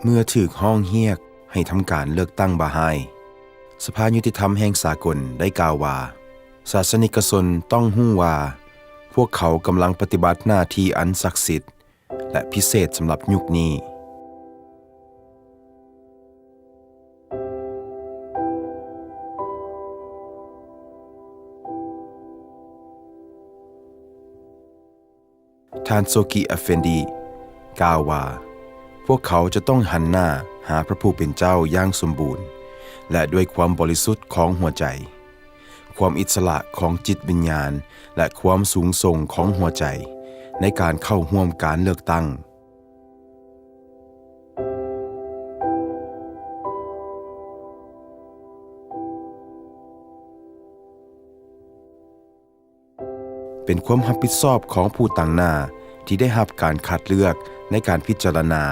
ເມື່ອຖືກຮ້ອງຮຽກໃຫ້ທຳການເລືອກຕັ້ງບາຮາຍ, ສະພາຍຸຕິທຳແຫ່ງສາກົນໄດ້ກ່າວວ່າ ສາສະນິກະຊົນຕ້ອງຮູ້ວ່າ ພວກເຂົາກຳລັງປະຕິບັດໜ້າທີ່ອັນສັກສິດ ແລະ ພິເສດສຳລັບຍຸກນີ້. ທ່ານໂຊກິ ອາເຟນດີ ກ່າວວ່າ ພວກເຂົາຈະຕ້ອງຫັນໜ້າຫາພະຜູ້ເປັນເຈົ້າຢ່າງສົມບູນ ແລະ ດ້ວຍຄວາມບໍລິສຸດຂອງຫົວໃຈ, ຄວາມອິດສະຫຼະຂອງຈິດວິນຍານ ແລະ ຄວາມສູງສົ່ງຂອງຫົວໃຈ ໃນການເຂົ້າຮ່ວມການເລືອກຕັ້ງ. ເປັນຄວາມຮັບຜິດຊອບຂອງຜູ້ຕາງໜ້າທີ່ໄດ້ຮັບການຄັດເລືອກໃນການພິຈາລະນາ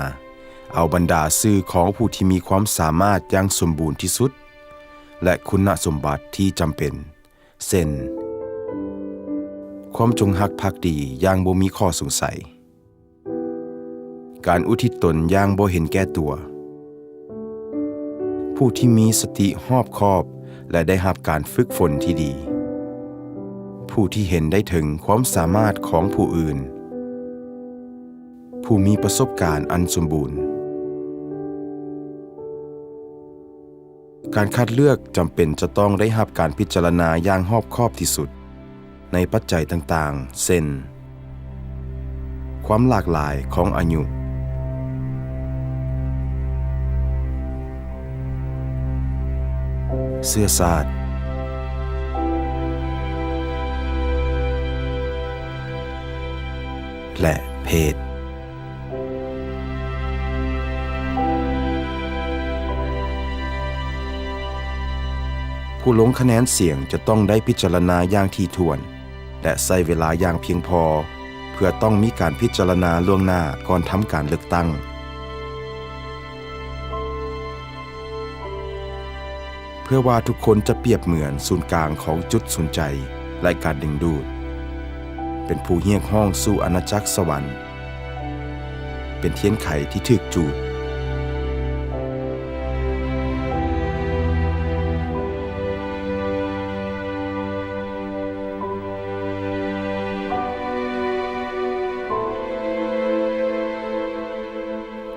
ເອົາບັນດາຊື່ຂອງຜູ້ທີ່ມີຄວາມສາມາດຢ່າງສົມບູນທີ່ສຸດ ແລະ ຄຸນນະສົມບັດທີ່ຈຳເປັນ ເຊັ່ນ ຄວາມຈົງຮັກພັກດີຢ່າງບໍ່ມີຂໍ້ສົງໄສ, ການອຸທິດຕົນຢ່າງບໍ່ເຫັນແກ່ຕົວ, ຜູ້ທີ່ມີສະຕິຮອບຄອບ ແລະ ໄດ້ຮັບການຝຶກຝົນທີ່ດີ, ຜູ້ທີ່ເຫັນໄດ້ເຖິງຄວາມສາມາດຂອງຜູ້ອື່ນ, ຜູ້ມີປະສົບການອັນສົມບູນ. ການຄັດເລືອກຈຳເປັນຈະຕ້ອງໄດ້ຮັບການພິຈາລະນາຢ່າງຮອບຄອບທີ່ສຸດ ໃນປັດໄຈຕ່າງໆ ເຊັ່ນ ຄວາມຫຼາກຫຼາຍຂອງອາຍຸ, ເຊື້ອຊາດ ແລະ ເພດ. ຜູ້ລົງຄະແນນສຽງຈະຕ້ອງໄດ້ພິຈາລະນາຢ່າງຖີ່ຖ້ວນ ແລະ ໃຊ້ເວລາຢ່າງພຽງພໍ ເພື່ອຕ້ອງມີການພິຈາລະນາລ່ວງໜ້າກ່ອນທຳການເລືອກຕັ້ງ. ເພື່ອວ່າທຸກຄົນຈະປຽບເໝືອນສູນກາງຂອງຈຸດສົນໃຈ ແລະ ການດຶງດູດ, ເປັນຜູ້ຮຽກຮ້ອງສູ່ອານາຈັກສະຫວັນ, ເປັນທຽນໄຂທີ່ຖືກຈູດ.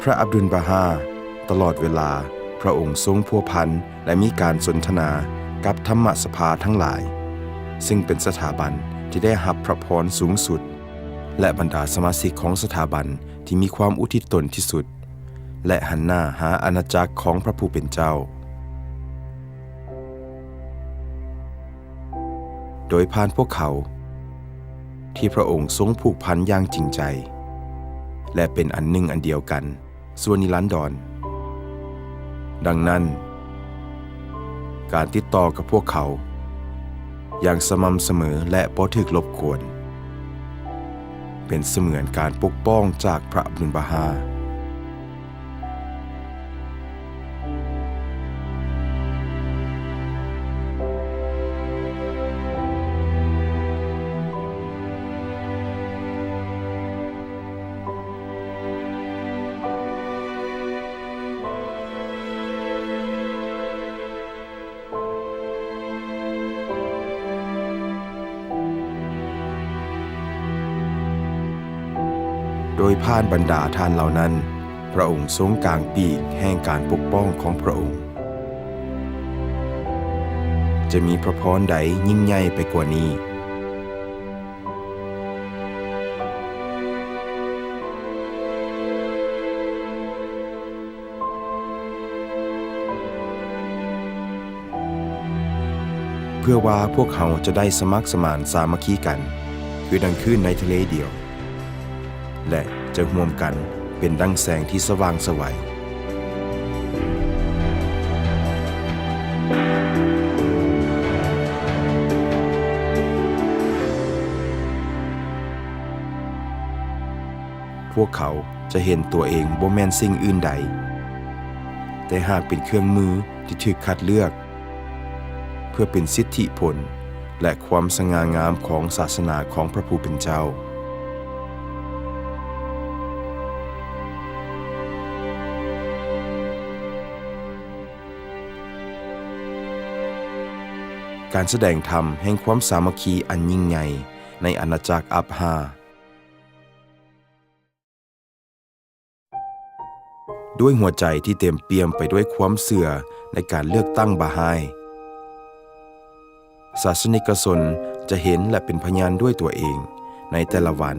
ພະອັບດຸນບາຮາ ຕະຫຼອດເວລາ ພະອົງຊົງພົວພັນ ແລະ ມີການສົນທະນາກັບທຳມະສະພາທັງຫຼາຍ, ເຊິ່ງເປັນສະຖາບັນທີ່ໄດ້ຮັບພະພອນສູງສຸດ ແລະ ບັນດາສະມາຊິກຂອງສະຖາບັນທີ່ມີຄວາມອຸທິດຕົນທີ່ສຸດ ແລະ ຫັນໜ້າຫາອານາຈັກຂອງພະຜູ້ເປັນເຈົ້າ. ໂດຍຜ່ານພວກເຂົາ ທີ່ພະອົງຊົງຜູກພັນຢ່າງຈິງໃຈ ແລະ ເປັນອັນໜຶ່ງອັນດຽວກັນຊົ່ວນິລັນດອນ. ດັ່ງນັ້ນ, ການຕິດຕໍ່ກັບພວກເຂົາຢ່າງສະໝ່ຳສະເໝີ ແລະ ບໍ່ຖືກລົບກວນ ເປັນສະເໝືອນການປົກປ້ອງຈາກພະອັບດຸນບາຮາ. ໂດຍຜ່ານບັນດາທ່ານເຫຼົ່ານັ້ນ, ພະອົງຊົງກາງປີກແຫ່ງການປົກປ້ອງຂອງພະອົງ. ຈະມີພະພອນໃດຍິ່ງໃຫຍ່ໄປກວ່ານີ້? ເພື່ອວ່າພວກເຮົາຈະໄດ້ສະໝັກສະໝານສາມັກຄີກັນ ຄືດັ່ງຄື້ນໃນທະເລດຽວ ແລະ ຈະຮ່ວມກັນເປັນດັ່ງແສງທີ່ສະຫວ່າງໄສໄຫວ. ພວກເຂົາຈະເຫັນຕົວເອງບໍ່ແມ່ນສິ່ງອື່ນໃດ ແຕ່ຫາກເປັນເຄື່ອງມືທີ່ຖືກຄັດເລືອກ ເພື່ອເປັນສິດທິຜົນ ແລະ ຄວາມສະຫງ່າງາມຂອງສາສະໜາຂອງພະຜູ້ເປັນເຈົ້າ. ການສະແດງທຳແຫ່ງຄວາມສາມັກຄີອັນຍິ່ງໃຫຍ່ໃນອານາຈັກອັບຮາ. ດ້ວຍຫົວໃຈທີ່ເຕັມປ່ຽມໄປດ້ວຍຄວາມເຊື່ອໃນການເລືອກຕັ້ງບາຮາຍ, ສາສະນິກະຊົນຈະເຫັນ ແລະ ເປັນພະຍານດ້ວຍຕົວເອງໃນແຕ່ລະວັນ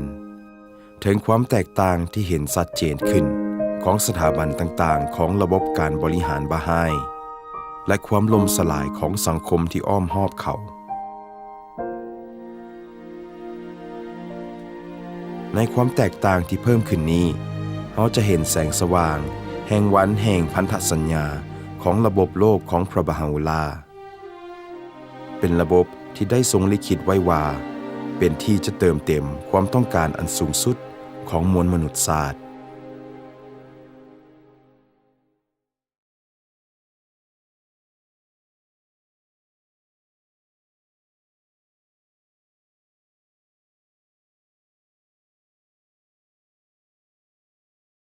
ເຖິງຄວາມແຕກຕ່າງທີ່ເຫັນຊັດເຈນຂຶ້ນຂອງສະຖາບັນຕ່າງໆຂອງລະບົບການບໍລິຫານບາຮາຍ ແລະ ຄວາມລົ້ມສະຫຼາຍຂອງສັງຄົມທີ່ອ້ອມຮອບເຂົາ. ໃນຄວາມແຕກຕ່າງທີ່ເພີ່ມຂຶ້ນນີ້, ເຮົາຈະເຫັນແສງສະຫວ່າງແຫ່ງວັນແຫ່ງພັນທະສັນຍາຂອງລະບົບໂລກຂອງພຣະບາຫາອຸລາ. ເປັນລະບົບທີ່ໄດ້ຊົງລິຂິດໄວ້ວ່າ ເປັນທີ່ຈະເຕີມເຕັມຄວາມຕ້ອງການອັນສູງສຸດຂອງມວນມະນຸດຊາດ.